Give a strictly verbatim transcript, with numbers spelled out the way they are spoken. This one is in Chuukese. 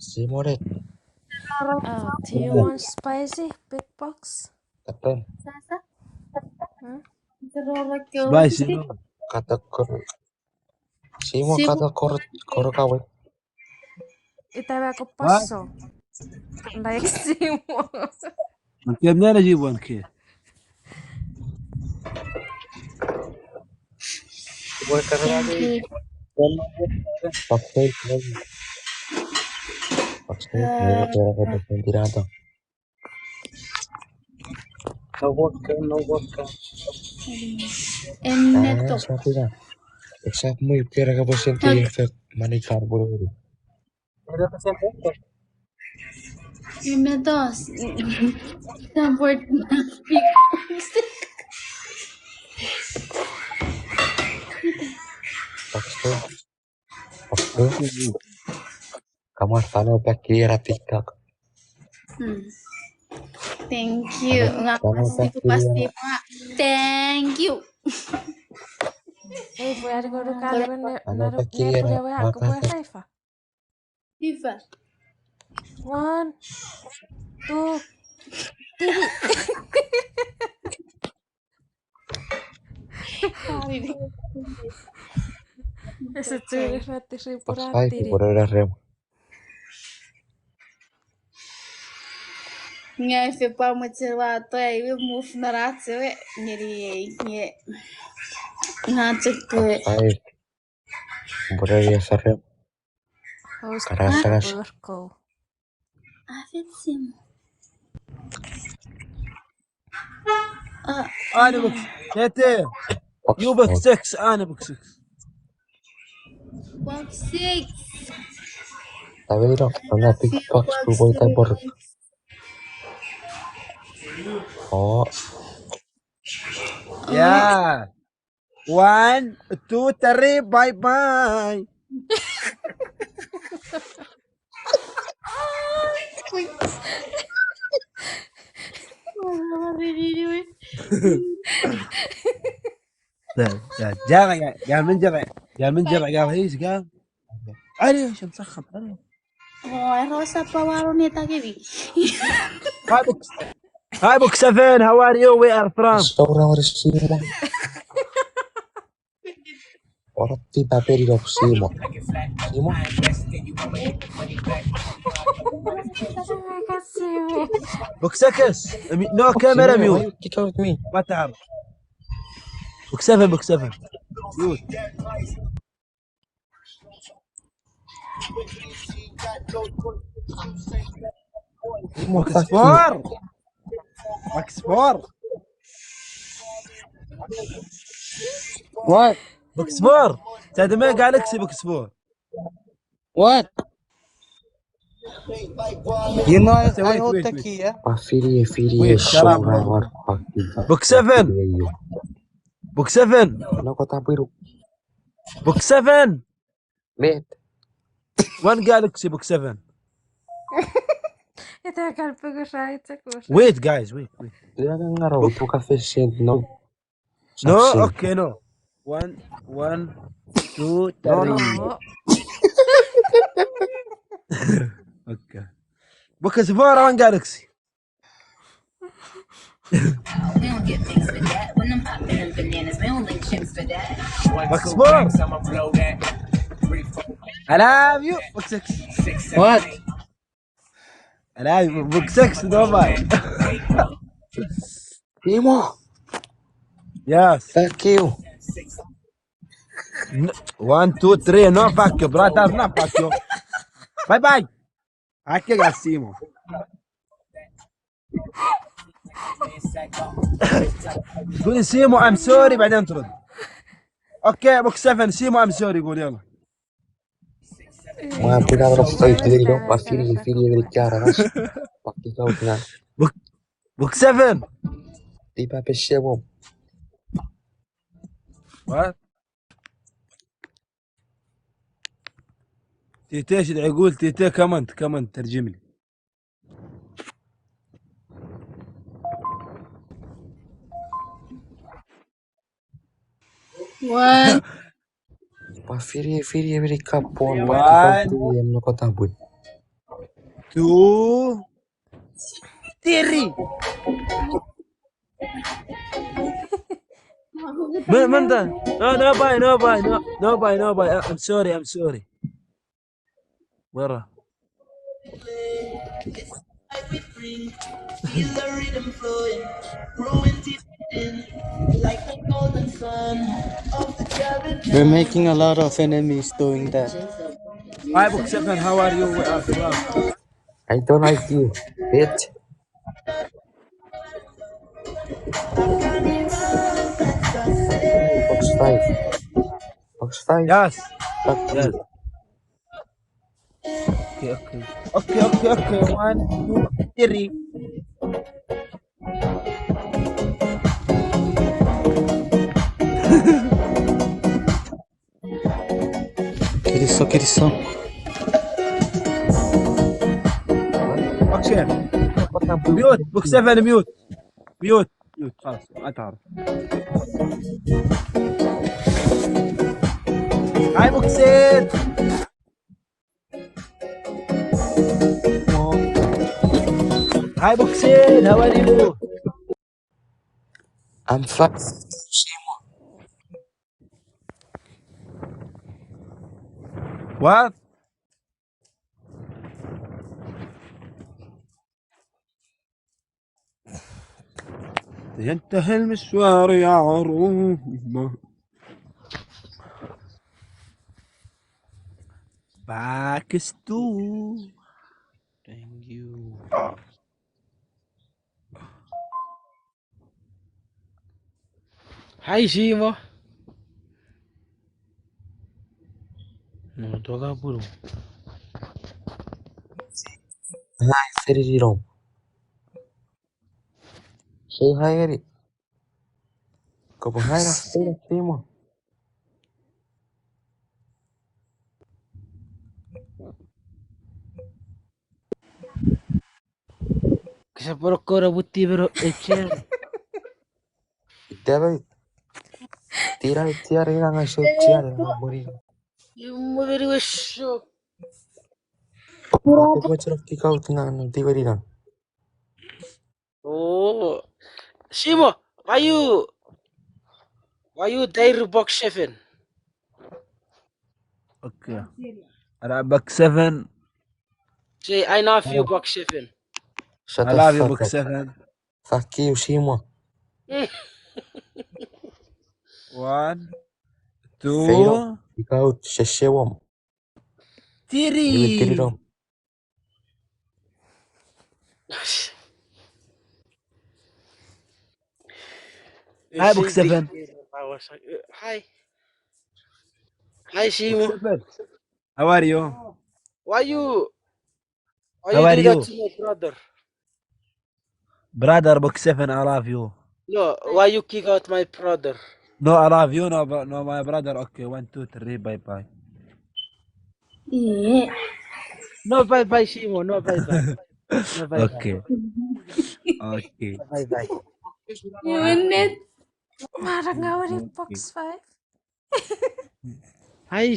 Simonet. Oh, do you want spicy? Big box? Katon. Sasa? Hmm? Spicy, no? Katakor. Simo, simo katakor, koro kawe. Ita me ako paso. Like simo. Ankem nana ji wan ke. Thank you. Pakpei, pakpei, uh, no vodka, no vodka. Emme to. Sapira. Except mui kera ka percent ke fek mani kar buru. Emme to. Support. Pakpei. Pakpei. Kamar fano pakki era TikTok. Hmm. Thank you. Fano, nga fano pasti pakki era. Pasti ma. Thank you. Ei, pwe ari koru kalwen ne, fano pakki era. Makasa. Ifa. Ifa. One, two, three. Ese tsuri fatti ri pura tiri. Pura rem. Nge ifa pwe mochen ua to ai we move non ach ewe ngeni ei nge. Nga chok ke. Ai. Pura rem. Host. Karas, karas. Afichim. Ah, ah, no, box. Tete. Box, you box six, ah, no, box six. Box six. Tawero, ana big box, box six. Oh. Yeah. One, two, three, bye bye. Jara, jara, jara, jara, jara, jara, jara, jara. Ari, shem sakham, ari. Oh, Rosa Pawaro ne takemi. Hi, book, hi, book seven. How are you? Where are from? Saura wari simo. Ora ti paperi lok simo. Simo. Book seconds. I mean, no camera mute. Why you kick out me? What the hell? Book seven, book seven. Mute. Book four. Book four. What? Book four. Tademe Galaxy book four. What? You know, I, I hold the key, yeah? Wait, wait, wait. Wait, shut up, man. Book seven. Book seven. Book seven. Met. One Galaxy book seven. Ita kan pukura ita kur. Wait, guys, wait, wait. Ita kan ngaro, ita kan fesen, no. No, okay, no. One, one, two, three. No, no. Okay. Book seven, one Galaxy. We don't get things for that. When I'm popping them bananas, we don't link chicks for that. Book four. I love you. Book six. What? I love you. Book six, no, man. Timo. Yes. Thank you. N-, one, two, three, no, fuck you, brother, no, fuck you. Bye bye. Ake ga simo. Kuli simo, I'm sorry, بعدين ترد. Okay, book seven, simo, I'm sorry, kuli yalla. Ma pina no fight video, pa firi, firi, firi, kiara, ras. Pakki kau na. Book, book seven. Tipa peshe mo. What? تيتي، ايش تقول؟ تيتي، كمان، كمان ترجم لي. What? Pa firi, firi, firi kapon, pa firi em no kotabun. Two. Three. Manda. No, no, bye, no, bye, no, no, bye, no, bye. I, I'm sorry, I'm sorry. Where? We're making a lot of enemies doing that. Five book seven, how are you? We are from. I don't like you, bitch. Box five. Box five. Yes. Fuck you. Yes. Okay, okay. Okay, okay, okay. One, two, three. Kill this song, kill this song. Action. Mute, book seven, mute. Mute, mute, خلاص, atar. Hi, book seven. Hi, book seven, how are you? I'm fine. What? ينتهي المشوار يا عروبة. Back to. Thank you. Hi, Simo. No, toka puru. Hi, Freddy Rom. Say hi, Eddie. Kopwe hi na, Simo. Kese poro kora buti bero echen. Tabei. Tira tiar ina ngai so tiar ina bori. Imu beri weso. Pura. Aku mochero kick out na na tiberi na. Oh. Simo, why you, why you dare box seven? Okay. Ara box seven. Say, I love you, box seven. Shut the fuck up. I love you, box seven. Fuck you, Simo. One, two. Fail. Kick out, sheshewom. Tiri. Iwe tiri rom. Hi, book seven. Hi. Hi, Simo. Book seven. How are you? Why you, why you do that to my brother? Brother, book seven, I love you. No, why you kick out my brother? No, I love you, no, bro-, no, my brother. Okay, one, two, three, bye bye. Yeah. No, bye bye, Simo, no, bye bye. No, bye bye. Okay. Okay. Bye bye. You win it. Marang awari box five. Hi,